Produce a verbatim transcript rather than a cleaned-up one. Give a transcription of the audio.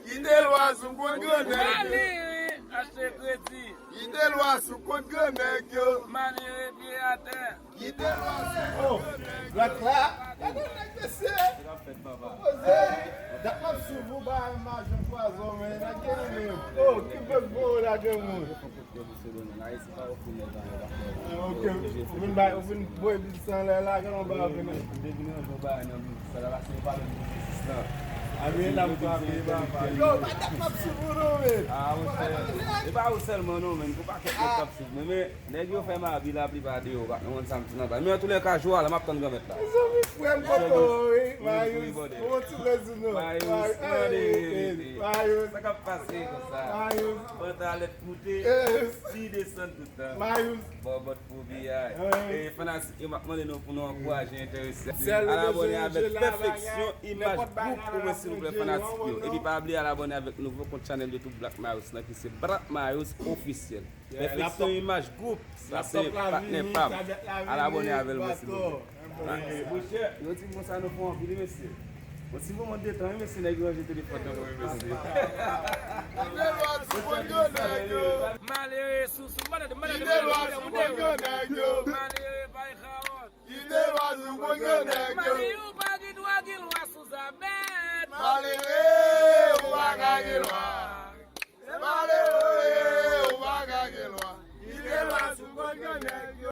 Kite lwa sou kont gran nèg yo. Malere achte kredi. Kite lwa sou kont gran nèg yo. Malere pye atè. Kite lwa sou kont gran nèg yo. Blak la. Gade nèg mesye. Poze. Dat m ap swiv ou ba majan pwazon men. Lage menm. Oh, ki bèl bo lage moun. Ok, ou vin bay, ou vin voye biznis anlè la, gade yon bagay vini. Depi nan yon bagay nan biznis la, la se yon bagay nan biznis la. Amen, la m frape papa. Yo, pa dat m ap swiv ou non men. Ah, monchè. E pa ou sèlman non men, gon pakèt nèg k ap swiv mwen, men nèg yo fè m abi laplipa de yo, pa nan konn sa m di nan bay. Men antoulèka, jou a la, m ap tann Granmèt la. Mezanmi, frè m kontan wi, Mayous. Bon ti rezon non. Mayous, Mayous. Sa k ap pase konsa? Mayous. Pantalèt moute, ti desann tout tan. Mayous. Bòbòt pou biyay. E fanatik yo, m ap mande nou pou nou ankouraje enterese. Al abòne avèk Pèfeksyon Imaj Gwoup pou mwen silvouplè fanatik yo. Epi pa bliye al abòne avèk nouvo kont chanèl YouTube Black Mayous lan ki se Black Mayous Ofisyèl. Pèfeksyon Imaj Gwoup, sa se patnè pa m. Al abòne avè l mwen silvouplè. Monchè, yo di m konsa nou fè anpil wi mesye. Bon, si moman detan wi mesye, nèg yo ranje telefòn nan mwen wi mesye. Malere sousou, malere, malere, malere, malere, malere pa gen kawòt. Kite lwa sou kont gran nèg yo. Malere ou pa gen dwa gen lwa sou zabèt. Malere ou pa ka gen